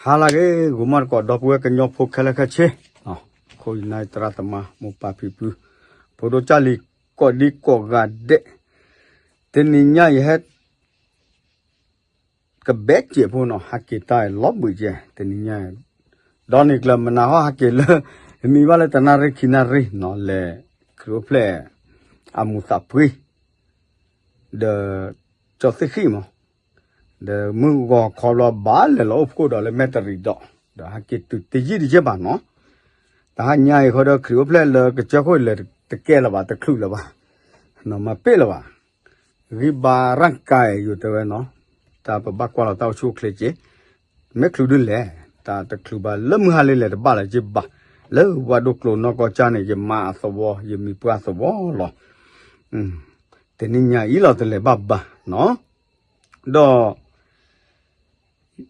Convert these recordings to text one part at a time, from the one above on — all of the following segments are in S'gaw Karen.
ဟါလၢအဂ့ၤ ဂီၤမီၢ်တကိး ဒီပုၢ်ဝဲၢ်ကညီဖိခဲလၢာ်ခဲဆ့, ခိၣ်ယနၢ်သရၣ်သမါ မိၢ်ပၢ်ဖံဖု, ဖိဒိၣ်ကၢ်လံၤ ကိးဒံကိးဂၤဒဲး, တနံၤညါယဟဲ ကဘဲစဲးဖိနီၤ ဟဲက့ၤတၢ်လီၤဘှံးကဲ တနံၤညါ, ဒီးန့ၣ်ကျၢၤမနၤဟီၣ်ဟဲက့ၤလၢ မံၤဘၣ်လၢတနၣ်ရံၣ်ခံနၣ်ရံၣ်နီၤ လဲၤခရံာ်အိၣ်ဖျဲၣ် အမူးသးပှ့ၤ ဒီး ကၠီသ့ၣ်ဃံၣ်မး, ဒီးမုၢ်ဂီၤခီဘျီဘၣ်လဲၤလီၤအိၣ်ဖှိၣ်ဒီးလၢမဲၢ်တရံးဒီး, ဒီးဟဲက့ၤတုၤတယံာ်တယဲၢ်ဘၣ်နီၤ, တဟါညါအံၤဃီဒီးခရံာ်အိၣ်ဖျဲၣ်လၢကစၢၢ်ခိၣ်လဲၤတကဲလၢၤဘၣ် တချုးလၢၤဘၣ်, နီၤမၤပ့ၣ်လၢၤဘၣ်, ဂံၢ်ဘါရၣ်ကါယိၤတဲဝဲနီၤ, တၢ်ပဘၣ်ကွၢ်လီၤတၢ်အိၣ်ဆူၣ်အိၣ်ချ့က့ၤ မ့ၢ်ချုးဒုလဲၣ်, တၢ်တချုးဘၣ်လၢမုၢ်ဟါလံလဲၣ်တဘၣ်လၢၤက့ၤဘၣ်, လၢဝၤဒိၣ်ကျိၤနီၢ်ကီၢ်ကၠၢ်န့ၣ် ယမါအသဝီ ယမံၤပှၢ်အသဝီလီၤ, တနံၤညါအံၤလီၤတလဲၤဘၣ်ဘၣ်နီၤ, ဒီး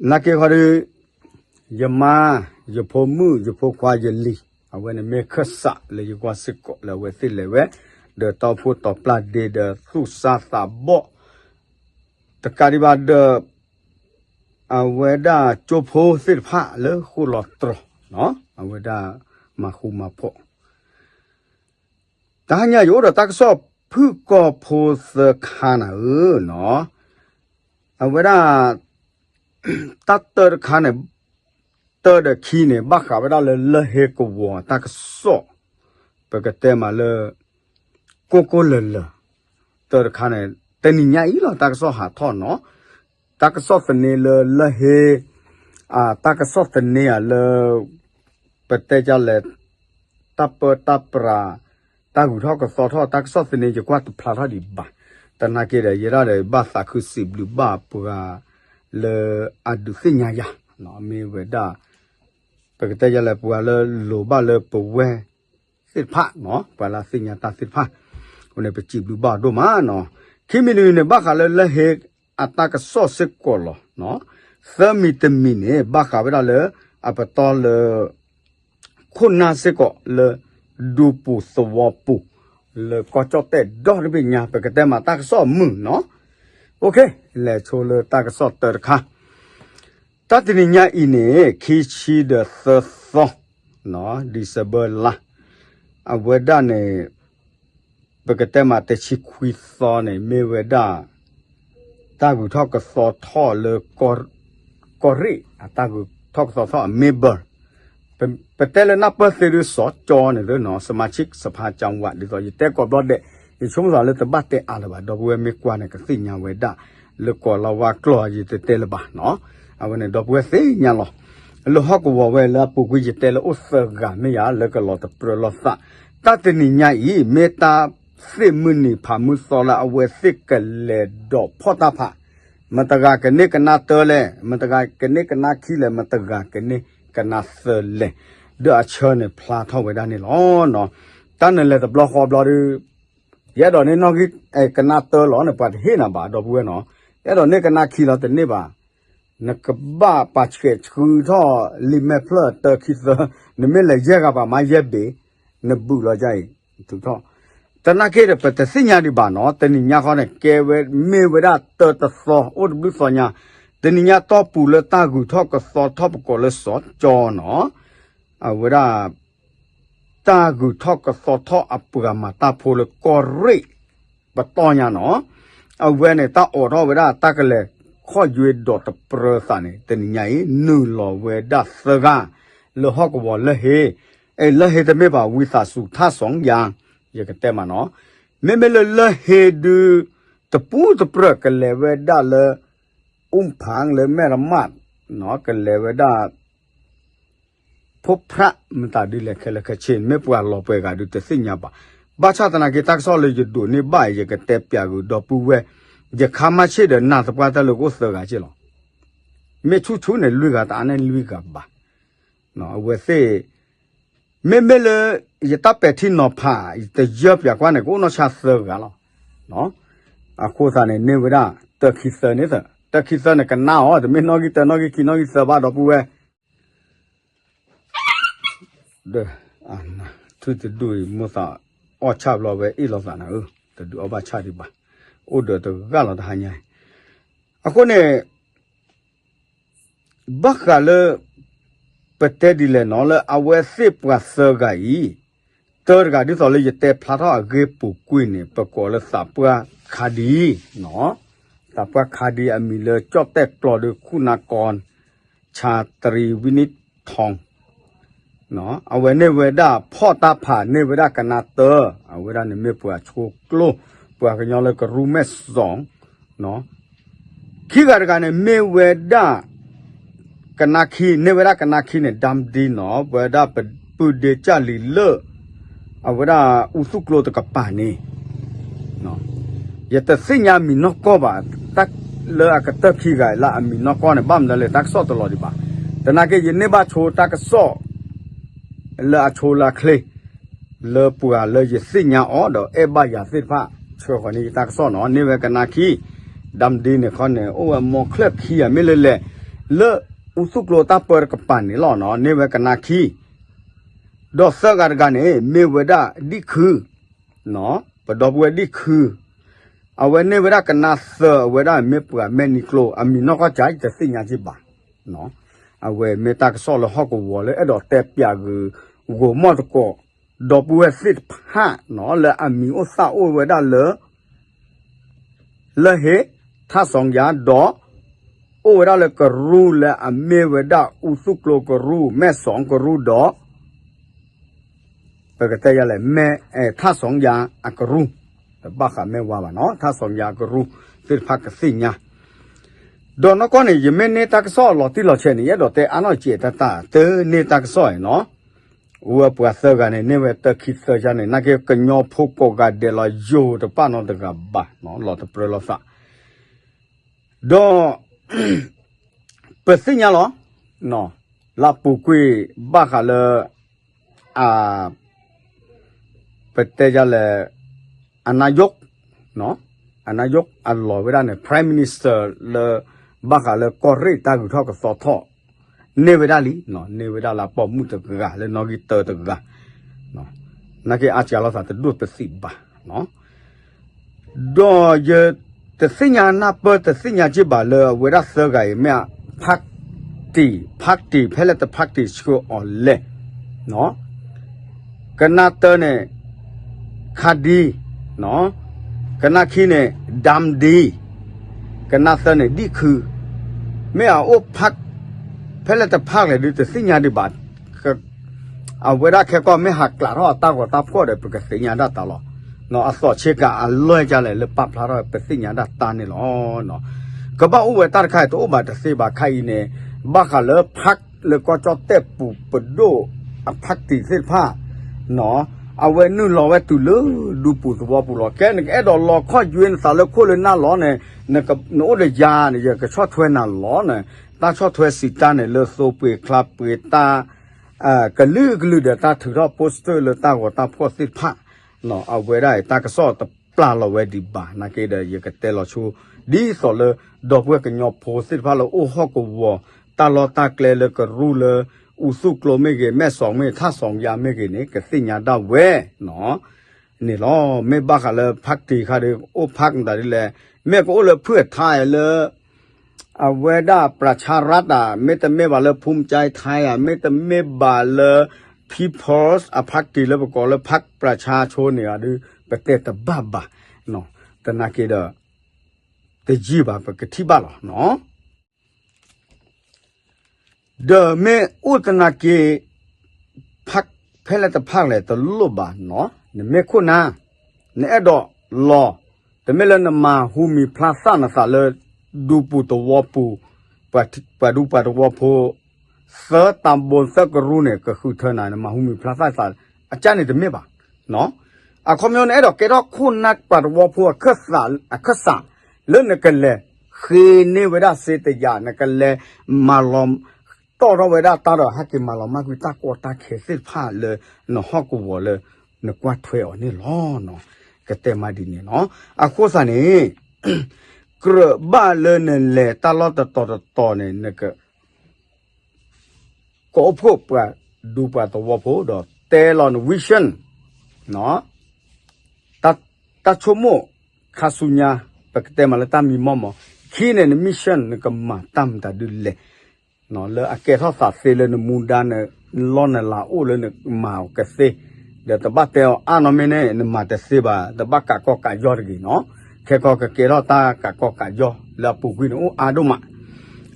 နာ်က့ခီဒီး ယမါ ယဖိမုၣ် ယဖိခွါ ယလံၤ အဝဲန့ၣ်မ့ၢ်ခၢၣ်စးလၢယကွၢ်စ့ၢ်ကီးလၢအဝဲသ့ၣ်လဲၤဝဲ ဒီးတီဖိတီပျၢ်ဒ့ဒီးသူၣ်စၢ်သးဘီၣ် တကးဒံးဘၣ်ဒီး အဝဲဒၣ်ကၠိဖိသ့ၣ်တဖၣ်လၢဃိၣ်လီၤတြီၤ အဝဲဒၣ်မၤဃူမၤဖိး တဟါညါယအိၣ်ဒီးတၢ်ကစီၣ်ဖုၣ်ကိာ်ဖိသၢခါနၤဧၢနီၤ, အဝဲဒၣ် တၢ်တၢတခါန့ၣ် တၢဒီးခံန့ၣ် ဘၣ်ဃးဝဲဒၣ်လၢလၢၢ်ဟ့ကဝီၤတၢ်ကစီၣ်, ပကတဲမးလၢ ကိၢ်ကိၢ်လၢၤလၢၤ, တၢတခါန့ၣ် တနံၤညါအံၤလီၤ တၢ်ကစီၣ်ဟးထီၣ်နီၤ, တၢ်ကစီၣ်သန့လၢလၢၢ်ဟ့ တၢ်ကစီၣ်သန့ဧါလၢ ပတဲဒ်လဲၣ် တၢ်ပၢတၢ်ပြး တၢ်ဂုၤထီၣ်ကသီထီၣ် တၢ်ကစီၣ်သန့ ယကွၢ်တဖျါထီၣ်ဒံးဘၣ်, သနာ်က့ဒီး ယဲဒၣ်ဒီး ဘၣ်သးခုစံးဘျုးဘၣ်ပှၤလၢအဒုးသ့ၣ်ညါယၤ, မ့ၢ်ဝဲဒၣ် ပကတဲဒ်လဲၣ် ပှၤလၢလိၤဘၣ်လၢပဝဲသ့ၣ်တဖၣ်နီၤ ပှၤလၢအသ့ၣ်ညါတၢ်သ့ၣ်တဖၣ်, အဃိန့ၣ် ပစံးဘျုးဘၣ်အီၤဒိၣ်မးနီၤ, ခံမံၤတမံၤန့ၣ် ဘၣ်ဃးလၢလၢၢ်ဟ့အတၢ်ကစီၣ်စ့ၢ်ကီးလီၤ, သၢမံၤတမံၤန့ၣ် ဘၣ်ဃးဝဲဒၣ်လၢ အပတီၢ်လၢ ခိၣ်နၢ်စ့ၢ်ကီးလၢ ဒူပူၤသဝီပူၤ လၢကီၢ်ကၠီၣ်တဲၣ်ဒီတဘ့ၣ်ညါ ပကတဲမးတၢ်ကစီၣ်မုာ်နီၤ, လဲၤဆိလၢတၢ်ကစီၣ်တၢတခါ, တၢ်တနံၤညါအံၤန့ၣ် ခံဆံဒီးသၢသီ December လါ, အဝဲဒၣ်န့ၣ် ပကတဲမးတဆံခွံသီန့ၣ် မ့ၢ်ဝဲဒၣ် တၢ်ဂုၤထီၣ်ကသီထီၣ်လၢ ကီၢ်ရ့ၣ် အတၢ်ဂုၤထီၣ်ကသီထီၣ်အ member, ပတဲလၢနၢ်ပၢၢ်သ့ဒုးစီၤကၠီန့ၣ်နီၤ စမၤဆံၣ်စဖါကၠီဝး ဒ်သိးယတဲကိးဘျီဒဲး, ယဆိကမိၣ်သးလၢတဘၣ်တဲအါလၢၤဘၣ် ဒီပုၢ်ဝဲၢ်မ့ၢ်ကွၢ်န့ၣ် ကသ့ၣ်ညါဝဲဒၣ် လၢကိးလါဝါကျိာ်ယတတဲလၢၤဘၣ်နီၤ, အဝဲန့ၣ်ဒီပုၢ်ဝဲၢ်သ့ၣ်ညါလီၤ, လၢဟီၣ်ကဝီၤဝဲလၢအပူၤကွံာ်ယတဲလၢအိၣ်သၢဂၤမ့ၢ်ယၤ လၢကလီၤတပြၢလိာ်သး, တၢ်တနံၤညါအံၤ မ့ၢ်တၢ်သ့ၣ်မုၢ်နံၤဖးမုၢ်သီလၢအဝဲသ့ၣ်ကလဲၤဒိးဖီၣ်တၢ်ဖး, မတဂၤကန့ၢ်ကနါတၢလဲၣ်, မတဂၤကန့ၢ်ကနါခံလဲၣ်, မတဂၤကန့ၢ်ကနါသၢလဲၣ်, ဒီးအဆၢန့ၣ်ဖျါထီၣ်ဝဲဒၣ်န့ၣ်လီၤ. တၢ်နလဲၤတဘျီဃီဘျီဒီး ယအဲၣ်ဒိးန့ၢ်နီၣ်ဂံၢ် ကနါတၢလီၤန့ၣ် ပှၤတဟ့ၣ်နၤဘၣ် ဒီပုၢ်ဝဲၢ်နီၤ, ယအဲၣ်ဒိးန့ၢ်ကနါခံလီၤတန့ၢ်ဘၣ်, နကဘၣ်ပာ်ဆှဲးဆှုထီၣ်လံာ်မဲာ်ဖျၢၣ်တၢခံသၢ, နမ့ၢ်လဲၤယဲၢ်ဂၤပာ်မၤယဲၢ်ဘ့ၣ်, နဘုးလီၤယါအံၤ, ထုးထီၣ်, တနာ်က့ဒီး ပတသ့ၣ်ညါဒံးဘၣ်နီၤ, တနံၤညါဃီန့ၣ် ကဲဝဲမ့ၢ်ဝဲဒၣ်တၢတသီ အိၣ်တဘျုးသီညါ, တနံၤညါတီၢ်ပူၤလၢတၢ်ဂုၤထီၣ်ကသီထီၣ်ပကိးလၢစီၤကၠီနီၤ, အဝဲဒၣ် တၢ်ဂုၤထီၣ်ကသီထီၣ်အပှၤမၤတၢ်ဖိလၢကီၢ်ရ့ၣ် ပတီၢ်ညါနီၤ, အဝဲန့ၣ် တၢ်အိးထီၣ်ဝဲဒၣ်တၢ်ကလဲၤခီၣ်ယွ့ဒီးတပြၢသးန့ၣ် တနံၤညါအံၤ နုာ်လီၤဝဲဒၣ်သၢဂၤ လၢဟီၣ်ကဝီၤလၢၢ်ဟ့, အဲ လၢၢ်ဟ့တမ့ၢ်ဘၣ် ဝံသးစူၤထၣ်စီၤယၤ, ယကတဲမးနီၤ, မ့မ့ၢ်လၢလၢၢ်ဟ့ဒု တပူၤတပြၢၢ်ကလဲၤဝဲဒၣ်လၢ အူဖၣ်လၢမဲၢ်ရမး ကလဲၤဝဲဒၣ် ဖိဖြၣ်မတၤဒ်လဲၣ်ခဲလၢာ်ခဲဆ့န့ၣ် မ့ၢ်ပှၤလီၤပှဲၤဂၤဒုးတသ့ၣ်ညါဘၣ်. ဘၣ်ဆၣ်သနာ်က့ တၢ်ကစီၣ်လၢယဒိးန့ၢ်ဘၣ် ယကတဲပျးဂုာ်ဒီပုၢ်ဝဲၢ်, ယခါမၢ်ဆ့ၣ်ဒီးနၢ်သပှၢ်တၢၢ်လၢကအိၣ်သၢဂၤက့လီၤ. မ့ၢ်ဆူၣ်ဆူၣ်န့ၣ် လွံၢ်ဂၤတအါန့ၢ်လွံၢ်ဂၤဘၣ်. အဝဲသ့ၣ် မ့မ့ၢ်လၢ ယတၢ်ပဲာ်ထံနီၤဖး ယတယၢၢ်ပျးကွၢ်န့ၣ် ကအိၣ်နီၢ်ဆါသၢဂၤလီၤ. အဃိသတးန့ၣ် န့ၢ်ဝဲဒၣ် တၢခံသၢန့ၣ်သၢ, တၢခံသၢန့ၣ်ကနါအီၤ တမ့ၢ်နီၣ်ဂံၢ်တၢ နီၣ်ဂံၢ်ခံ နီၣ်ဂံၢ်သၢဘၣ်ဒီပုၢ်ဝဲၢ် ဒီးထွံၣ်တဒူၣ်အံၤ မိၢ်သးအီၣ်ဆၣ်ဘျီဝဲအ့ၣ်လိာ်သးနၤဧၢ, တဒုးအီၣ်ဘၣ်ဆၣ်ဒံးဘၣ်, အိၣ်ဒီးတဂၤလီၤတဟါညါအံၤ. အဃိန့ၣ် ဘၣ်ဃးလၢ ပတဲဒ်လဲၣ်နီၤ လၢအဝဲသ့ၣ်ပှၤသၢဂၤအံၤ, တၢတဂၤဒ်သိးလၢယတဲဖျါထီၣ်အဂ့ၢ်ပူၤကွံာ်န့ၣ် ပကိးလၢသးပှၢ်ခါဒံ, သးပှၢ်ခါဒံအမံၤလၢကၠီၣ်တဲၣ်ကျီဒုး ခုနကီ ဆၣ်တရံးဝံနံထီၣ် အဝဲန့ၢ်ဝဲဒၣ်ဖီၣ်တၢ်ဖး န့ၢ်ဝဲဒၣ်ကနါတၢ, အဝဲဒၣ်န့ၣ်မ့ၢ်ပှၤဆိကျိ, ပှၤကညီလၢကရူၢ်မဲၢ်စီၤ, ခံဂၤတဂၤန့ၣ် မ့ၢ်ဝဲဒၣ် ကနါခံ, န့ၢ်ဝဲဒၣ်ကနါခံန့ၣ် ဒၢမ်ဒံနီၤ, ပဝဲဒၣ်ပပုၢ်ဒ့ကၢ်လံၤလၢ အဝဲဒၣ်အူသူၣ်ကျိတကပၤန့ၣ် ယတသ့ၣ်ညါအမံၤနီၢ်ကီၢ်ဘၣ်, တၢ်လၢအကတၢၢ်ခံဂၤလၢအမံၤနီၢ်ကီၢ်န့ၣ် ဘၣ်မနုၤလဲၣ် တၢ်ကစီၣ်တလီၤဒံးဘၣ်. သနာ်က့ ယန့ၢ်ဘၣ်ဆိတၢ်ကစီၣ် လၢအဆိလၢအချ့ လၢပှၤလၢယသ့ၣ်ညါအီၤဒီးအဲၣ်ဘၣ်ယၤသ့ၣ်တဖၣ် ဆှၢဃီၤန့ၢ်ယတၢ်ကစီၣ်နီၤ, န့ၢ်ဝဲကနါခံ, ဒၢမ်ဒံန့ၣ်ခီန့ၣ် အိၣ်ဝဲမီချၢၣ်ခံဂၤမ့ၢ်လၢလဲၣ်, လၢအူသူၣ်ကျိတၢ်ပၢတကပၤန့ၣ်လီၤနီၤ, န့ၢ်ဝဲကနါခံ ဒီးသၢဂၤတဂၤန့ၣ် မ့ၢ်ဝဲဒၣ်ဒံၣ်ခု, ပဒီပုၢ်ဝဲၢ်ဒံၣ်ခု, အဝဲန့ၢ်ဝဲဒၣ်ကနါသၢ, အဝဲဒၣ်မ့ၢ်ပှၤမဲာ်နံၤကျိ, အမံၤနီၢ်ကီၢ်ကၠး ယတသ့ၣ်ညါက့ဘၣ်. အဝဲမ့ၢ်တၢ်ကစီၣ်လၢဟီၣ်ကဝီၤလၢအဲၣ်ဒိးတဲပၠးဂ့ၤ ဂိၤမီၢ်တကိး ဒီပုၢ်ဝဲၢ်သ့ၣ်တဖၣ်နီၤ လၢအမံၤအိၣ်သၣ်အိၣ်ဝဲဒၣ်လၢ လၢဟ့ ထၣ်စီၤယၤ ဒီး အိၣ်ဝဲဒၣ်လၢကရူၢ်လၢအမ့ၢ်ဝဲဒၣ်အူသူၣ်ကျိကရူၢ် မဲၢ်စီၤကရူၢ်ဒီး ပကတဲယၤလဲၣ် မဲၢ် ထၣ်စီၤယၤအကရူၢ်, တဘၣ်ဃးမဲၢ်ဝါဘၣ်နီၤ, ထၣ်စီၤယၤအကရူၢ်သ့ၣ်တဖၣ်ကသ့ၣ်ညါ ဒီးနီၢ်ကီၢ်န့ၣ် ယမ့ၢ်န့ၢ်တၢ်ကစီၣ်လီၤတံၢ်လီၤဆဲးန့ၣ် ယအဲၣ်ဒိးတဲအါနီၢ်ကဲးတၢ်တၢ် တန့ၢ်တၢ်ကစီၣ်အံၤနီၤ, အဝဲပှၤသၢဂၤန့ၣ် န့ၢ်ဝဲတၢ်ခံသၢယါန့ၣ် နာ်က့ကညီဖိကိးဂၤဒဲးလီၤ ယိၤတပာ်နီတဂၤဘၣ်နီၤ လီၤတပြၢလီၤသး ဒီး ပသ့ၣ်ညါလီၤ လၢအပူၤကွံာ်ဘၣ်ဃးလၢ အ ပတဲယၤလဲၣ် အနါယိး အနါယိးအလီၢ်ဝဲဒၣ်န့ၣ် Prime Minister လၢ ဘၣ်ဃးလၢကီၢ်ရ့ၣ်တၢ်ဂုၤထီၣ်ကသီထီၣ် န့ၢ်ဝဲဒၣ်လံ, န့ၢ်ဝဲဒၣ်လၢပိာ်မုၣ်တဂၤလၢနီၣ်ဂံၢ်တၢတဂၤ, နာ်က့အါစှၤလိာ်သးတဒိၣ်ပသံးဘၣ် ဒီးယတသ့ၣ်ညါနၢ်ပၢၢ်တသ့ၣ်ညါက့ဘၣ်လၢအဝဲဒၣ်သၢဂၤအံၤမ့ၢ် ဖးတံၢ် ဖးတံၢ် ဖဲလဲၣ်တဖးတံၢ်ဆှၢအီၤလဲၣ်, ကနါတၢန့ၣ် ခါဒံ, ကနါခံန့ၣ် ဒၢမ်ဒံ, ကနါသၢန့ၣ် ဒံၣ်ခု, မ့ၢ်အအိၣ်ဖး ဖဲလဲၣ်တဖးလဲၣ်ဒုးတသ့ၣ်ညါဒံးဘၣ် အဝဲဒၣ်ခဲကီၢ်မ့ၢ်ဟးကျးထီၣ်အတၢ်ဂီၤတၢ်ဖှီၣ်ဒီး ပကသ့ၣ်ညါဒၣ်တၢ်လီၤ. အသီၣ်ဆ့ကၤအလီၢ်ကလဲၣ်လၢပာ်ဖျါထီၣ်ပသ့ၣ်ညါဒၣ်တၢ်န့ၣ်လီၤ. ကဘၣ်အိၣ်ဝဲတၢ်တခါအံၤတအိၣ်ဘၣ်တသ့ဘၣ်ခါအံၤန့ၣ် ဘၣ်ဃးလၢဖးလၢကီၢ်ကၠီၣ်တဲၣ်ပူၤပဒိၣ်အဖးတံၢ်သ့ၣ်တဖၣ် အဝဲနုာ်လီၤဝဲတုၤလၢဒူပူၤသဝီပူၤလီၤ. ကဲ နကအဲၣ်ဒိးလီၤခီၣ်ယွ့နသးလၢခိၣ်လၢနၢ်လီၤန့ၣ် နအိၣ်ဒီးယၤန့ၣ် ယကဆီၣ်ထွဲနၤလီၤန့ၣ် တၢ်ဆီၣ်ထွဲစံးတၢ်န့ၣ် လၢသိပှ့ၤချါပှ့ၤတၢ် ကလုာ်ကလုာ်ဒီးတၢ်ထုးထီၣ် poster လၢတၢ်ဂီၤတၢ်ဖှီၣ်သ့ၣ်တဖၣ် အဝဲဒၣ်အံၤတၢ်ကစီၣ်တပျၢ်လီၤဝဲဒံးဘၣ် နာ်က့ဒီး ယကတဲလီၤဆိ ဒ်သိးလၢ ဒီပုၢ်ဝဲၢ်ကညီဖိသ့ၣ်တဖၣ်လၢအိၣ်ဟီၣ်ကဝီၤ တၢ်လီၢ်တၢ်ကျဲလၢကရူၢ်လၢ အူသူၣ်ကျိမ့ၢ်ဂ့ၤ မဲၢ်စီၤမ့ၢ် ထၣ်စီၤယၤမ့ၢ်ဂ့ၤန့ၣ် ကသ့ၣ်ညါဒၣ်ဝဲ န့ၣ်လီၤ. မ့ၢ်ဘၣ်ဃးလၢဖးတံၢ်ခါဒီး အိၣ်ဖးတံၢ်ဒ်လဲၣ်, မ့ၢ်ကအိၣ်လၢဖုၣ်အထါလၢ အဝဲဒၣ် ပြၢၡါရၢၣ် ဧါ, မ့တမ့ၢ်ဘၣ်လၢ ဖူၣ်မကၠဲးထါ ဧါ, မ့တမ့ၢ်ဘၣ်လၢ People's အဖးတံၢ်လၢပကိးလၢ ဖးပြၢၡါဆိန့ၣ်ဧါဒုး ပတဲတဘၣ်ဘၣ်. သနာ်က့ဒီး တယံာ်ဘၣ် ပကထံၣ်ဘၣ်လီၤ. ဒီးမ့ၢ်အိၣ်သနာ်က့ ဖးဖဲလဲၣ်တဖးလဲၣ်တလိၣ်ဘၣ်နီၤ, နမ့ၢ်ခိၣ်နၢ် နအဲၣ်ဒိးလီၤ, တမ့ၢ်လၢနမၤဟူမံၤဖျါသၣ်နသးလၢ ဒူပူၤသဝီပူၤ, ပှၤဒူပှၤသဝီဖိ သၢတၢ်ဘိသၢကရူၢ်န့ၣ် ကဃုထၢနၤ နမၤဟူမံၤဖျါသၣ်သး အကၢ်န့ၣ်တမ့ၢ်ဘၣ်. အခီပညီနအဲၣ်ဒိးကဲထီၣ်ခိၣ်နၢ်ပှၤသဝီဖိအခၢၣ်စး လၢနကလဲၤဃ့န့ၢ်ဝဲဒၣ်စ့တယၤ နကလဲၤမၤလီၤတီၢ်ထီၣ်ဝဲဒၣ်တၢ်ဒီး ဟဲက့ၤမၤလီၤမၢ်ကွံာ်တၢ်ကီတၢ်ခဲသ့ၣ်တဖၣ်လၢနဟီၣ်ကဝီၤလၢ နကွၢ်ထွဲအီၤန့ၣ်လီၤ. ကတဲမးဒ်န့ၣ်လီၤ. အဃိသတးန့ၣ် ကြၢးဘၣ်လၢနလဲၤတၢ်လီၢ်တတီၤတတီၤန့ၣ် နက ကအိၣ်ဖှိၣ်ပှၤဒူပှၤသဝီဖိဒီးတဲလီၤန vision တၢ်ဆိကမိၣ်ခါဆူညါ ပကတဲမးလၢတၢ်မံမီၢ်မီၢ်, ခံန့ၣ် န mission နကမၤတၢ်မတၤဒ်လဲၣ်. လၢအကဲထီၣ်သးသ့လၢနမူဒါနလီၢ်နလၤအိၣ်လၢနမၤအီၤကသ့, ဒီးတဘၣ်တဲအီၤအါနီၢ်မ့ၢ်န့ၣ် နမၤတသ့ဘၣ်, တဘၣ်ကးကီကးယီတဂ့ၤနီၤ. ခဲကီကကဲထီၣ်တၢ်ကးကီကးယီလၢအပူၤကွံာ်န့ၣ်အိၣ်အါဒိၣ်မး.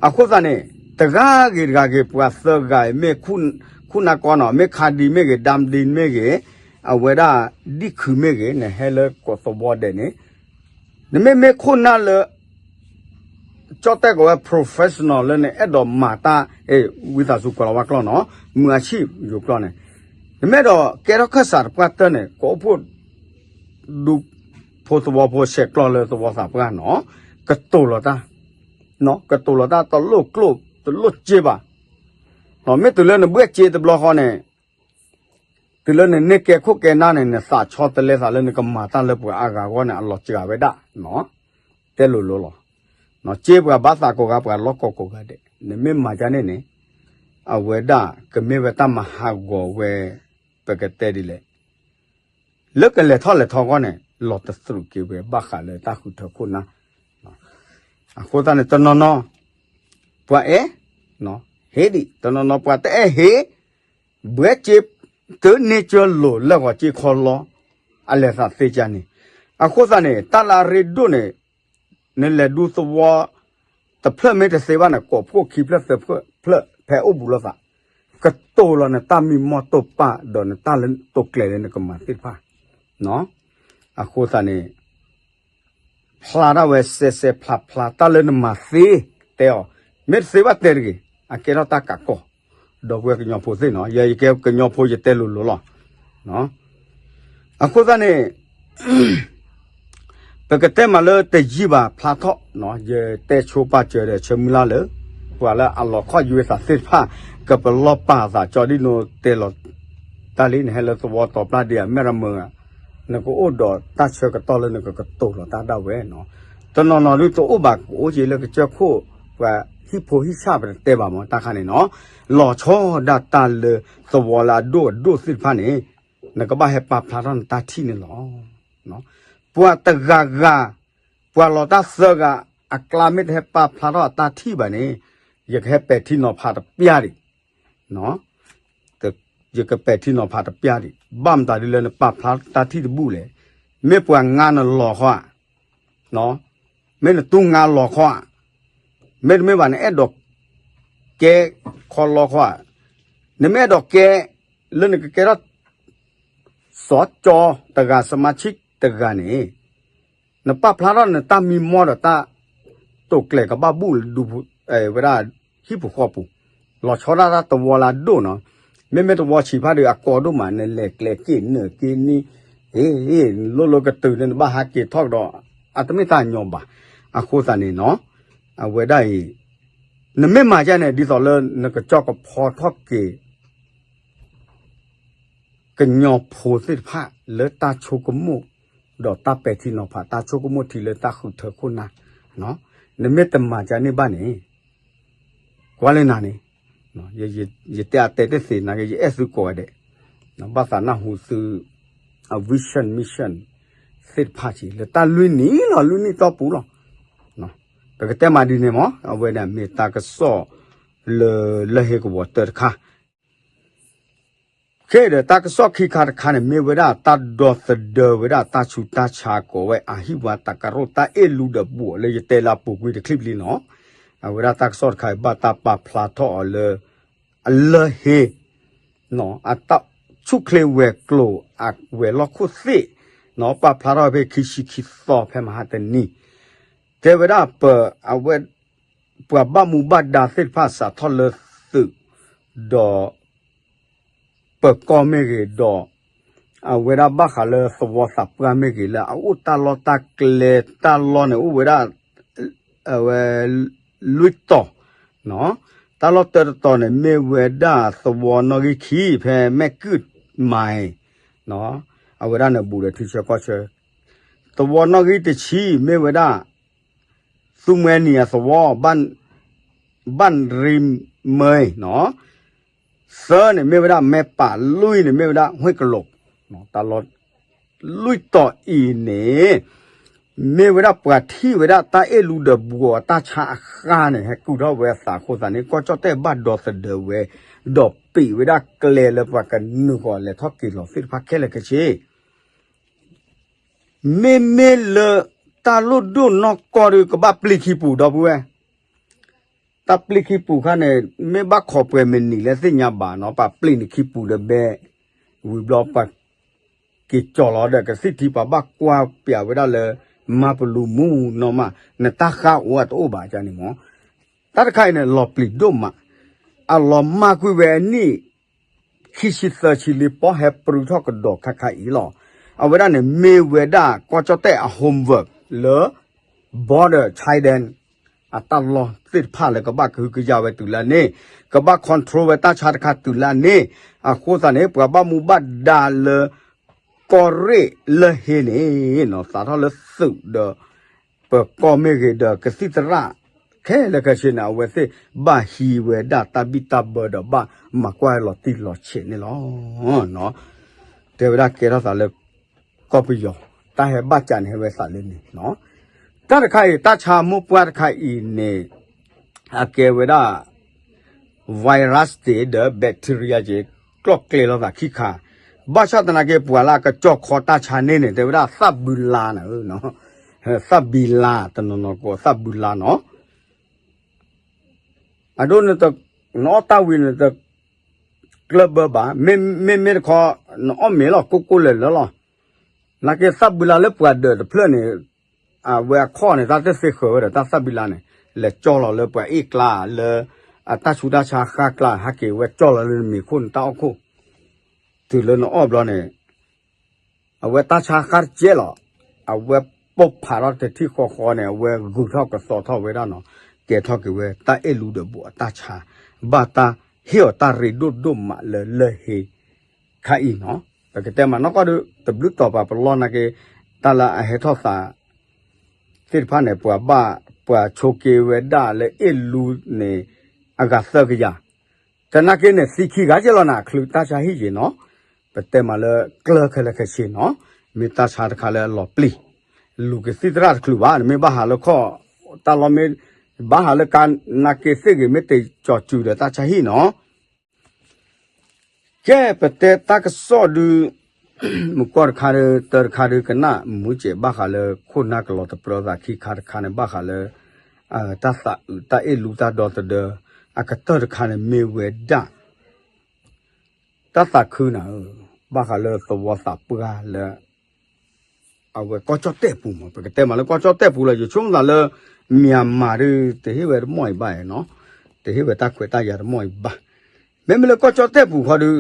အဃိသတးန့ၣ် တဂၤဂ့ၤတဂၤဂ့ၤ ပှၤသၢဂၤအံၤ မ့ၢ် ခုနကီနီၤ မ့ၢ်ခါဒံမ့ၢ်ဂ့ၤ ဒၣ်ဒံမ့ၢ်ဂ့ၤ အဝဲဒၣ်ဒံၣ်ခုမ့ၢ်ဂ့ၤ နဟဲလၢကီၢ်သဝီဒဲးန့ၣ် နမ့ၢ်မ့ၢ်ခိၣ်နၢ်လၢ ကၠီၣ်တဲၣ်ကီးဝဲ professional လၢနအဲၣ်ဒိးမၤတၢ် ဝံသးစူၤကွၢ်လီၤဝဲကျီၢ်နီၤ မုာ်အဆံၣ်ယိၤကျီၢ်န့ၣ် နမ့ၢ်အဲၣ်ဒိးကဲထီၣ်ခၢၣ်စးတပှၢ်တၢၢ်န့ၣ် ကအိၣ်ဖှိၣ် ဒူဖိသဝီဖိဆဲးကျိးလၢသဝီသးပှၢ်နီၤ ကတိၤလီၤတၢ် ကတိၤလီၤတၢ်တလိၣ်ကျိၣ်တလိၣ်စ့ဘၣ်. မ့ၢ်တုၤလၢနဘှဲၣ်စ့တဘျီဃီန့ၣ် တုၤလၢနန့ၢ်ကဲခိၣ်ကဲနၢ်န့ၣ် နသးဆီတလဲသးလၢနကမၤတၢ်လၢပှၤအါဂၤအဂီၢ်န့ၣ် အလီၤစှၤဝဲဒၣ် တဲလိၤလိၤလီၤ. စ့ပှၤဘၣ်သးကိးဂၤ ပှၤလီၢ်ကိးကိးဂၤဒဲး နမ့ၢ်မၤဒ်န့ၣ်န့ၣ် အဝဲဒၣ်ကမ့ၢ်ဝဲတၢ်မၤဟးဂီၤဝဲ ပကတဲဒ်လဲၣ် လၢကလဲၤထီၣ်လဲၤထီအဂီၢ်န့ၣ် လီၤတသရူးက့ၤဝဲ ဘၣ်ဃးလၢတၢ်ဃုထၢခိၣ်နၢ် အဃိသတးန့ၣ် တနီၤနီၤ ပှၤအဲၣ် ဟ့ၣ်ဒံး တနီၤနီၤပှၤတအဲၣ်ဟ့ၣ် ဘှဲၣ်စ့ တန့ၢ်စၢၤလိာ်လၢဂီၤစ့ခီလီၤ အလဲၤသးသ့ကါန့ၣ် အဃိသတးန့ၣ် တၢ်လၢအရ့ဒိၣ်န့ၣ် နလဲၤဒူသဝီ တဖျၢၣ်မ့ၢ်တသ့ဘၣ်န့ၣ် ကိးဖှိၣ်ခံဖျၢၣ်သၢဖျၢၣ်ဖဲအိၣ်ဘူးလိာ်သး ကတိၤလီၤနတၢ်မံမီၢ်တိာ်ပာ်ဒီးနတၢ်တိာ်ကျဲၤလၢနကမၤသ့ၣ်တဖၣ် အဃိသတးန့ၣ် ဖျါထီၣ်ဝဲစဲးစဲးဖျါဖျါတၢ်လၢနမၤသ့ တဲအီၤ မ့ၢ်တသ့ဘၣ်တဲတဂ့ၤ အကဲထီၣ်တၢ်ကးကီၢ် ဒီပုၢ်ဝဲၢ်ကညီဖိသ့ၣ်နီၤ ယဲယကဲကညီဖိယတဲလိၤလိၤလီၤ အဃိသတးန့ၣ် ပကတဲမးလၢတယံာ်ဘၣ်ဖျါထီၣ် ယတဲဆိပာ်စၢၤဒီးဆၢမုၢ်လၢ်လၢ ပှၤလၢအလီၤခီၣ်ယွဲသးသ့ၣ်တဖၣ် ကပလီၢ်ပာ်သးကၠီဒ်နိတဲလီၤ တၢ်လံ နဟဲလၢသဝီတီၤပျၢ်ဒံးဧါ မ့ၢ်ရမၢဧါ နကအိၣ်ဒီးတၢ်ဆၢကတီၢ်လၢနကကတိၤလီၤတၢ်ဒၣ်ဝဲနီၤ တနီၤနီၤဒုးတအိၣ်ဘၣ်ကအိၣ်က့ၤလၢကစၢၢ်ခိၣ် ပှၤဟံၣ်ဖိဟံၣ်ဆၣ်ပတတဲဘၣ်မ့ၢ်တၢ်ခါန့ၣ်နီၤ လီၤဆီဒၣ်တၢ်လၢသဝီလၢအဒိၣ်အဒိၣ်သ့ၣ်တဖၣ်န့ၣ် နကဘၣ်ဟဲပာ်ဖျါထီၣ်နတၢ်ထံၣ်န့ၣ်လီၤ. ပှၤတဂၤဂၤ ပှၤလီၤတၢ်သၢဂၤ အကျါမ့ၢ်တဟဲပာ်ဖျါထီၣ်အတၢ်ထံၣ်ဘၣ်န့ၣ် ယကဟဲပဲာ်ထံနီၤဖးတပျၢ်ဒံး ယကပဲာ်ထံနီၤဖးတပျၢ်ဒံး ဘၣ်မတၤဒ်လၢနပာ်ဖျါတၢ်ထံၣ်တဘူၣ်လဲၣ်. မ့ၢ်ပှၤငါနလီၤခီဧါ, မ့ၢ်နတူၢ်ငါလီၤခီဧါ, မ့တမ့ၢ်ဘၣ်နအဲၣ်ဒိးကဲခီလီခီဧါ, နမ့ၢ်အဲၣ်ဒိးကဲ လၢနကကဲထီၣ် စီၤကၠီတဂၤ စမါဆံၣ်တဂၤန့ၣ် နပာ်ဖျါထီၣ်နတၢ်မံမီၢ်ဒီးတၢ်တိာ်ကျဲၤကဘၣ်ဘူၣ်လၢဒူ ဝဲဒၣ် ဟံၣ်ပူၤဃီပူၤ, လီၤဆီဒၣ်တၢ်သဝီလၢအဒိၣ်နီၤ, မ့မ့ၢ်သဝီဆံးဖးဒုးအကီဒိၣ်မး နလဲၤကျဲၤက့ၤနၢၤက့ၤနံၤ, အ့ လိၣ်လိကတုၤန့ၣ် နဘၣ်ဟးက့ၤထီၣ်ကဒီး အတမ့ၢ်တၢ်ညီဘၣ်. အဃိသတးန့ၣ်နီၤ အဝဲဒၣ်အံၤ နမ့ၢ်မၤဒ်န့ၣ် ဒ်သိးလၢနကကၠီၣ်ကဖီထီၣ်က့ၤ ကညီဖိသ့ၣ်တဖၣ်လၢတၢ်ဆိကမိၣ် ဒီးတၢ်ပဲာ်ထံနီၤဖး တၢ်ဆိကမိၣ်ထံလၢတၢ်ဃုထၢခိၣ်နၢ်, နမ့ၢ်တမၤဒ်န့ၣ်ဘၣ်န့ၣ် ကွၢ်လၢနၤန့ၣ် ယတဲအတဲတသ့နၤက့ ယအဲၣ်သုကိးဂၤဒဲး, ဘၣ်သးနၢ်ဟူသု အ vision mission သ့ၣ်တဖၣ်က့ၤ လၢတၢ်လွံၢ်နံၣ်လီၤ လွံၢ်နံၣ်တီၢ်ပူၤလီၤ. ပကတဲမးဒ်န့ၣ်မး အဝဲန့ၣ်မ့ၢ်တၢ်ကစီၣ်လၢ လၢဟ့ၣ်ကဝီၤတၢတခါ ခဲအံၤဒီးတၢ်ကစီၣ်ခံခါတခါန့ၣ် မ့ၢ်ဝဲဒၣ်တၢ်ဒီသဒၢဝဲဒၣ်တၢ်ဆူးတၢ်ဆါကိးဝဲအဟံၣ်ဝါတၢ်ကရိၣ်တၢ်အ့ၣ်လူဒီးဘူးအီၤလၢယတဲလၢအပူၤကွံာ်တချံၣ်ပျံၤနီၤ, အဝဲဒၣ်တၢ်ကစီၣ်တခါအံၤ ဘၣ်တၢ်ပာ်ဖျါထီၣ်အီၤလၢ အလၢဟ့ၣ် အတၢ်ဆူၣ်ချ့ဝဲၤကျိၤ အဝဲၤလီၢ်ခိၣ်သ့ၣ် ပာ်ဖျါထီၣ်ဖဲခံဆံခံသီဖဲမဟါတနံၤ တဲဝဲဒၣ်ပ အဝဲ ပှၤဘၣ်မူဘၣ်ဒါသ့ၣ်တဖၣ်စးထီၣ်လၢသုး ဒီး ပၢၤကီၢ်မ့ၢ်ဂ့ၤဒီး အဝဲဒၣ်ဘၣ်ဃးလၢသဝီသးပှၢ်မ့ၢ်ဂ့ၤ လၢအအိၣ်တၢ်လီၢ်တၢ်ကျဲ တၢ်လီၢ်န့ၣ်အိၣ်ဝဲဒၣ် အဝဲ လွံၢ်တီၤ, တၢ်လီၢ်တၢတတီၤန့ၣ် မ့ၢ်ဝဲဒၣ်သဝီနီၣ်ဂံၢ်ခံ ဖဲမဲၣ်ကုၢ်မၤ အဝဲဒၣ်န့ၣ်ဘူးဒီးထံဆၢကီၢ်ဆၢ, သဝီနီၣ်ဂံၢ်တဆံမ့ၢ်ဝဲဒၣ် သူမှဲနံၤအသဝီ ဘၣ်ရံမၢအံၤနီၤ, သၢန့ၣ်မ့ၢ်ဝဲဒၣ်မဲပာ် လွံၢ်န့ၣ်မ့ၢ်ဝဲဒၣ် ဟွံၣ်ကလိာ်, တၢ်လီၢ် လွံၢ်တီၤအံၤန့ၣ် မ့ၢ်ဝဲဒၣ်ပှၤထံၣ်ဝဲဒၣ်တၢ်အ့ၣ်လူဒီးဘှီးအတၢ်ဆါအဃၢ်န့ၣ် ဟဲကုာ်ထီၣ်ဝဲအသးအဃိသတးန့ၣ် ကီၢ်ကၠီၣ်တဲၣ်ဘၣ်ဒီသဒၢဝဲ ဒီးပံးဝဲဒၣ်ကျဲလၢပှၤကနုာ်ဃီၤလဲၤထီၣ်က့ၤလီၤသ့ၣ်တဖၣ်ခဲလၢာ်ခဲဆ့ မ့မ့ၢ်လၢ တၢ်လိၣ်ဒိၣ်နီၢ်ကီၢ်ဒီးကဘၣ်ပျံၤခံပူၤ ဒီပုၢ်ဝဲၢ်, တၢ်ပျံၤခံပူၤခါန့ၣ် မ့ၢ်ဘၣ်ခိးပှဲၤမနံၤလၢသ့ၣ်ညါဘၣ်နီၤ ပှၤပျံၤန့ၢ်ခံပူၤဒီးဘဲ ဝံၤဘျီပှၤ က့ၤကၠီလီၤဒီးကသံၣ်ထံပှၤဘၣ်ကွၢ်ပျးဝဲဒၣ်လၢ မၤပလူၤမူနီၢ်မး နတၢ်ဃါအိၣ်အတအိၣ်ဘၣ်န့ၣ်မး တၢ်တခါအံၤန့ၣ် လီၤပျံၤဒိၣ်မး, အလီၤမၢ်ကွံာ်ဝဲအနံၣ် ခံဆံသၢဆံလံ ပီၢ်ဟဲပြူထီၣ်ကဒီးခါခါအံၤလီၤ. အဝဲဒၣ်န့ၣ် မ့ၢ်ဝဲဒၣ်ကီၢ်ကၠီၣ်တဲၣ်အ homework လၢ border China အတၢ်လီၢ်သ့ၣ်တဖၣ်လၢကဘၣ်ကဟုကယာ်ဝဲတုၤလၢန့ၣ်, ကဘၣ် control ဝဲတၢ်ဆါတခါတုၤလၢန့ၣ်, အဃိသတးန့ၣ် ပှၤဘၣ်မူဘၣ်ဒါလၢ ကီၢ်ရ့ၣ်လၢဟ့န့ၣ် သးထီၣ်လၢသုးဒီး ပကီၢ်မ့ၢ်ဂ့ၤဒီးကသံၣ်သရၣ် ခဲလၢာ်ခဲဆ့န့ၣ် အဝဲသ့ၣ်ဘၣ်ဟံးဝဲဒၣ်တၢ်ဘံၣ်တၢ်ဘၢဒီးဘၣ်မၤကွၢ်လီၤတံၢ်လီၤဆဲးန့ၣ်လီၤ. တဲဝဲဒၣ်ကဲထီၣ်သးလၢ ကီၢ်ပယီၤ တၢ်ဟဲဘၣ်ကးန့ၣ် ဟဲဝဲသးလၢန့ၣ်, တၢ်တခါအံၤ တၢ်ဆါမိၢ်ပှၢ်တခါအံၤန့ၣ် အကဲဝဲဒၣ် virus ဒီး bacteria က့ၤ ကျီၢ်ကျဲလိာ်သးခံခါ, ဘၣ်ဆၣ်သနာ်က့ ပှၤလၢအကကၠီၣ်ခီတၢ်ဆါန့ၣ်န့ၣ် တဲဝဲဒၣ်သၣ်ဘုလါန့ၣ်, သၣ်ဘံလါ တနီၤနီၤကိးသၣ်ဘုလါနီၤ, အဒိ နအီၣ်တၢ်ဝံၤန့ၣ် တကျၢၢ်ဘၢဘၣ်, မ့မ့ၢ်တခီ နအီၣ်မ့ၤလီၤ ကိၢ်ကိၢ်လၢၤလၢၤလီၤ. နာ်က့သၣ်ဘုလါလၢပှၤဒၢးတဖျၢၣ်န့ၣ် အဝဲအခီၣ်န့ၣ် တၢ်တသ့ဃၢၤဝဲဒီး တၢ်သၣ်ဘုလါန့ၣ် လဲၤကၠီၣ်လီၤလၢပှၤအ့ၣ်ကျါလၢ အတၢ်ဆူးတၢ်ဆါဃၣ်ကျါ ဟဲက့ၤဝဲကၠီၣ်လီၤလၢနမ့ၤခိၣ်နတၢ်အီၣ်ခိၣ်, တုၤလၢနအီၣ်ဘျီန့ၣ် အဝဲတၢ်ဆါဃၣ်တကဲလီၤ, အဝဲပိၢ်ဖးထီၣ်တထံၣ်ဃီဃီန့ၣ် အဝဲဂုာ်ထီၣ်ကသီထီၣ်ဝဲဒၣ်နီၤ, ကဲထီၣ်က့ၤဝဲတၢ်အ့ၣ်လူဒီးဘှီးအတၢ်ဆါ, ဘၣ်တၢ်ဟ့ၣ်အီၤတၢ်ရ့ဒိၣ်ဒိၣ်မးလၢလၢၢ်ဟ့ ခါအံၤနီၤ, ပကတဲမးနီၢ်ကီၢ်ဒီး တဘျုးတီၤပာ်ပလီၢ်နာ်က့ တၢ်လၢအဟဲထီၣ်သး သ့ၣ်တဖၣ်န့ၣ် ပှၤဘၣ် ပှၤဆိးက့ၤဝဲဒၣ်လၢအ့ၣ်လူန့ၣ် အဂၤသၢကယၤ, တနာ်က့န့ၣ် သံခံဂၤကဲလီၤနၤ ချုးတၢ်ဆါဟံၣ်က့ၤနီၤ, ပတဲမးလၢကျၢၢ်ခဲလၢာ်ခဲဆ့နီၤ, မ့ၢ်တၢ်ဆါတခါလၢအလီၤပျံၤ, လူၤက့ၤသံၣ်သရၣ်တချုးဘၣ်, နမ့ၢ်ဘၣ်ဟးလၢခီၣ် တၢ်လီၢ်မ့ၢ် ဘၣ်ဟးလၢကါ နာ်က့သ့ၣ်ဂ့ၤ မ့ၢ်တကၠီၤစုၤဒီးတၢ်ဆါဟံၣ်နီၤ ကဲ ပတဲတၢ်ကစီၣ်ဒုး မုၢ်ကီၢ်တခါဒီး တၢ်တခါဒီး ကနၣ်မုာ်စဲး ဘၣ်ဃးလၢခိၣ်နၢ်ကလီၤတပြၢသးခံခါတခါန့ၣ် ဘၣ်ဃးလၢ တၢ်သးအုး တၢ်အ့ၣ်လူတၢ်ဒီသဒၢ အကတၢၢ်တခါန့ၣ် မ့ၢ်ဝဲဒၣ် တၢ်သးခုနၤဧၢ, ဘၣ်ဃးလၢသဝီသးပှၢ်လၢ အဝဲကီၢ်ကၠီၣ်တဲၣ်ပူၤမး, ပကတဲမးလၢကီၢ်ကၠီၣ်တဲၣ်ပူၤလီၤ, ယဆိကမိၣ်သးလၢ မၠၣ်မၤဒီး တဟ့ၣ်ဝဲတမီၢ်အံၤဘၣ်နီၤ, တဟ့ၣ်ဝဲတၢ်ခွဲးတၢ်ယာ်တမီၢ်အံၤဘၣ်. မ့မ့ၢ်လၢကီၢ်ကၠီၣ်တဲၣ်ပူၤခီဒီး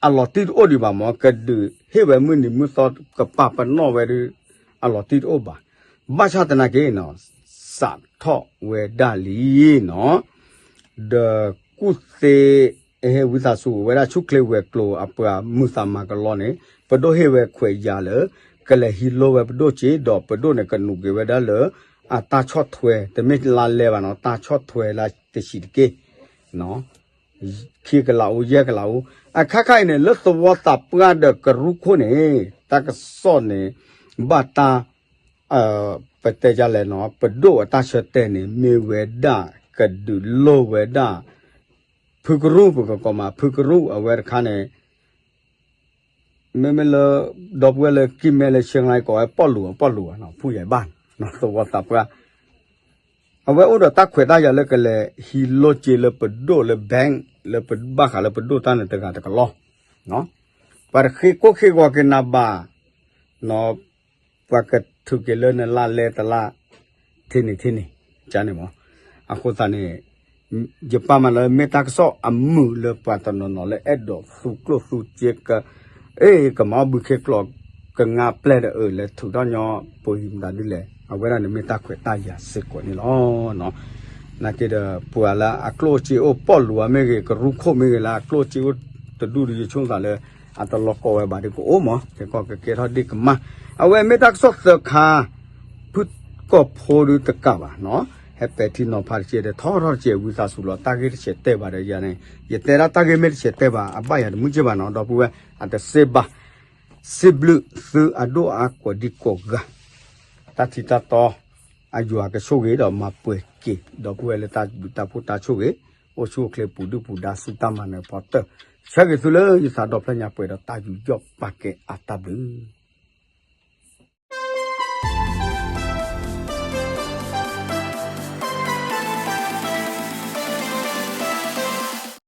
အလီၤတံၢ်တအိၣ်ဒံးဘၣ်မး, ကဒုးဟ့ၣ်ဝဲမုၢ်နံၤမုၢ်သီကပာ်ပနီၣ်ဝဲဒီး အလီၤတံၢ်တအိၣ်ဘၣ်. ဘၣ်ဆၣ်သနာ်က့နီၤ စးထီၣ်ဝဲဒၣ်လံနီၤ ဒီးကူၣ်သ့ ဟ့ၣ်ဝံသးစူၤဝဲဒၣ်ဆူၣ်ချ့ဝဲၤကျိၤအပှၤမုာ်သးမၤကလီန့ၣ် ပဒိၣ်ဟ့ၣ်ဝဲခွဲးယာ်လၢ ကလဲၤဟံးလိဝဲပဒိၣ်စ့ၢ် ဒီးပဒိၣ်န့ၣ်ကနုာ်က့ၤဝဲဒၣ်လၢ အတၢ်ဆီၣ်ထွဲ တမ့ၢ်လါလဲဘၣ်နီၤ တၢ်ဆီၣ်ထွဲလၢတဆံးတက့ၢ် ခံကလးအိၣ် ယဲၢ်ကလးအိၣ် အခါခါအံၤန့ၣ် လၢသဝီသးပှၢ်ဒီးကရူၢ်ခိၣ်န့ၣ် တၢ်ကစီၣ်န့ၣ် ဘၣ်တၢ် ပတဲဒ်လဲၣ်နီၤ ပဒိၣ်အတၢ်ဆၢတဲာ်န့ၣ် မ့ၢ်ဝဲဒၣ်ကဒုးလိၢ်ဝဲဒၣ် ဖုကရူၢ် ပကကိးမး ဖုကရူၢ်အဝဲတခါန့ၣ် မ့မ့ၢ်လၢ ဒီပုၢ်ဝဲၢ်လၢကံၢ်မဲလၢဆ့ငါကီးဝဲပီၣ်လူၤ ပီၣ်လူၤနီၤ ဖူယဲၢ်ဘၣ် သဝီသးပှၢ် အဝဲအိၣ်ဒီးတၢ်ခွဲးတၢ်ယာ်လၢကလဲၤဟံးလိၢ်စ့လၢပဒိၣ်လၢ bank လၢဘၣ်ဃးလၢပဒိၣ်တၢ်န့ၣ်တဂၤတကလီၢ် ပှၤတဃ့ကိၢ်ဃ့ဂီၤက့ၤနၤဘၣ် ပှၤကထုးက့ၤလၢနလါလဲတလါ ထံၣ်န့ၣ်ထံၣ်န့ၣ် ကန့ၣ်မး အဃိသတးန့ၣ် ယပာ်မးလၢမ့ၢ်တၢ်ကစီၣ်အမုာ်လၢပှၤတနီၤနီၤလၢအဲၣ်ဒိးသူကျိၣ်သူစ့က အ့ ကမၤအီၣ်ဘုခ့ကျိာ် ကငါပျဲၢ်ဒီးအၢၣ်လၢထုးထီၣ်ညီ ပှၤဟံးမတၤဒ်လဲၣ် အဝဲဒၣ်န့ၣ်မ့ၢ်တၢ်ခွဲးတၢ်ယာ်စ့ၢ်ကီးန့ၣ်လီၤ. နာ်က့ဒီး ပှၤလၢအကျိၣ်စ့အိၣ်ပီၣ်လူၤအမ့ၢ်ဂ့ၤ ကရူၢ်ခိၣ်မ့ၢ်ဂ့ၤလၢအကျိၣ်စ့အိၣ်တဒူၣ်ဒီး ယဆိကမိၣ်သးလၢ အတလီၤကီဝဲဘၣ်ဒီးကအိၣ်မး ကဲကီၢ်ကကဲထီၣ်ဒ့ၣ်ကမၣ် အဝဲမ့ၢ်တၢ်ကစီၣ်သၢခါ ဖုၣ်ကိာ်ဖိဒီးတကးဘၣ်နီၤ ဟဲပဲာ်ထံနီၤဖးတက့ၢ်ဒီး ထီထီၣ်တက့ၢ် ဝံသးစူၤလီၤ တၢ်ဂ့ၢ်တဆဲးတဲဘၣ်ဒီးယၤန့ၣ် ယတဲဒၣ်တၢ်ဂ့ၢ်မ့ၢ်တဆဲးတဲဘၣ် အဘၣ်ယၤတမုာ်က့ဘၣ်နီၤ ဒီပုၢ်ဝဲၢ် အတစ့ဘၣ် စံးဘျုးသုအဒိၣ်အါကိးဒံကိးဂၤ တၢ်ထံတၢ်တီ အယွၤကဆိၣ်ဂ့ၤဒီးမၤပှဲၤက့ၤ ဒီပုၢ်ဝဲၢ်လၢတၢ်ဘျုးတၢ်ဖှိၣ်တၢ်ဆိၣ်ဂ့ၤ အိၣ်ဆူၣ်အိၣ်ချ့ပူၤဒုၣ်ပူၤဒါဆူတၢ်မၤနၢၤဖီတၢၢ် ဆၢဂ့ၤသုလၢယသးဒီဖျၢၣ်ညါပှဲၤဒီးတၢ်ယူးယီၣ်ပာ်ကဲအတၢ်ဘျုး